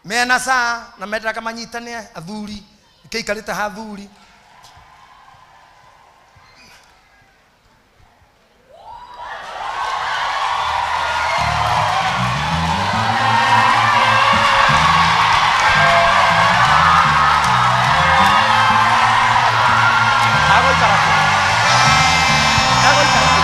Mena saa na mendaga manyitane athuri, kĩikarĩte ha athuri. Agũikara kũ? Agũikara kũ?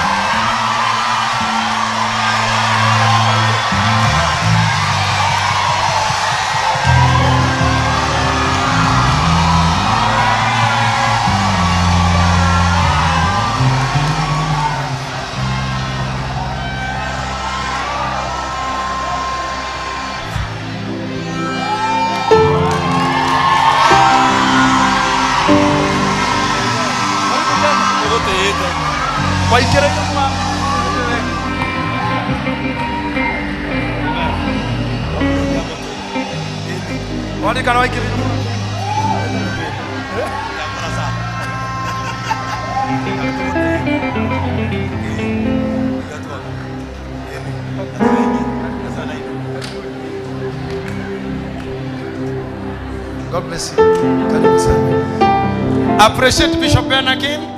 Nĩgũtĩĩte. Waingĩrĩire mũrango. Waririkana waingĩrĩire mũrango. God bless you. Karibu sana. Appreciate Bishop Ben again.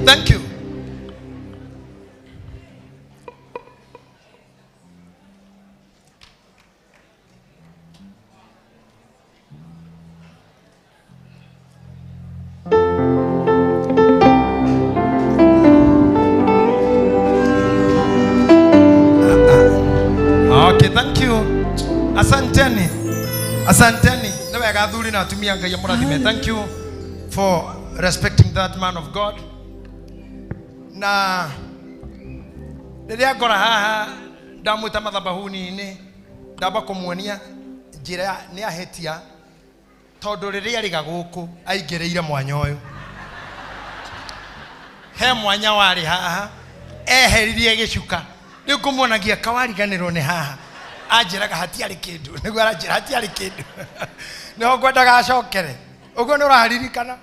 Thank you. Okay, thank you. Asanteni. Asanteni. Nĩ wega athuri na atumia Ngai amũrathime. Thank you for respecting that man of God. Na rĩrĩa ngora haha ndamwĩta mathabahuni-inĩ ndamba kũmuonia njĩra nĩ ahĩtia tondũ rĩrĩa arĩga gũkũ aingĩrĩire mwanya ũyũ he mwanya warĩ haha eheririe gĩcuka rĩu ngũmuonagia kawariganĩrwo nĩ haha anjĩraga hatiarĩ kĩndũ nĩguo aranjĩra hatiarĩ kĩndũ nĩho ngwendaga acokere ũguo nĩ ũraririkana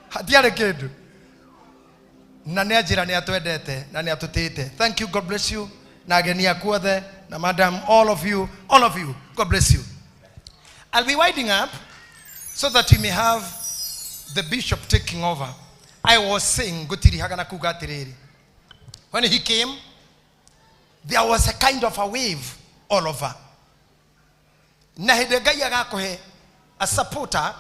hatiarĩ kĩndũ na nĩ anjĩra nĩ atwendete na nĩ atũtĩte. Thank you, God bless you, na ageni aku othe na madam, all of you, all of you, God bless you. I'll be winding up so that we may have the bishop taking over. I was saying ngũtirihaga na kuga atĩrĩrĩ, when he came there was a kind of a wave all over. Na hĩndĩ Ngai agakũhe a supporter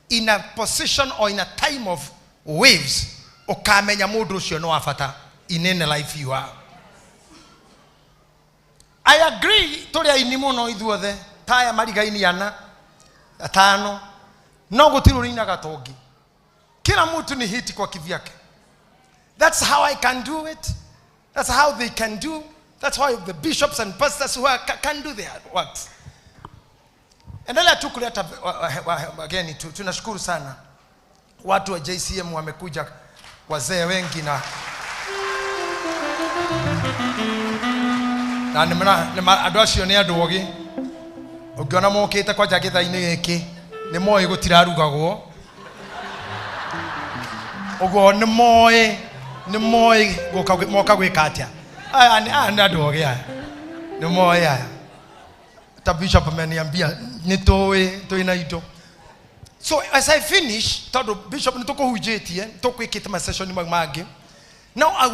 in a position or in a time of waves, ũkamenya mũndũ ũcio nĩ wa bata in any life you are. I agree, tũrĩ aini mũno ithuothe taya marigaini ana atano, no gũtirĩ ũrĩinaga ta ũngĩ. Kila mtu ni hiti kwa kivyake. That's how I can do it. That's how they can do. That's how the bishops and pastors who are, can do their works. Endelea tu kuleta wageni tu. Tunashukuru sana watu wa JCM wamekuja, wazee wengi na na andũ acio nĩ andũ ogĩ. Ũngĩona mokĩte kwanja gĩtha-inĩ gĩkĩ nĩ moĩ gũtirarugagwo, ũguo nĩ moĩ, nĩ moĩ gũka moka gwĩka atĩa. Aya nĩ andũ ogĩ, aya nĩ moĩ aya. Ta bishop ameniambia nĩ tũĩ twĩna indo. So as I finish, tondũ bishop nĩ tũkũhunjĩtie, tũkwĩkĩte ma session mau mangĩ, now I will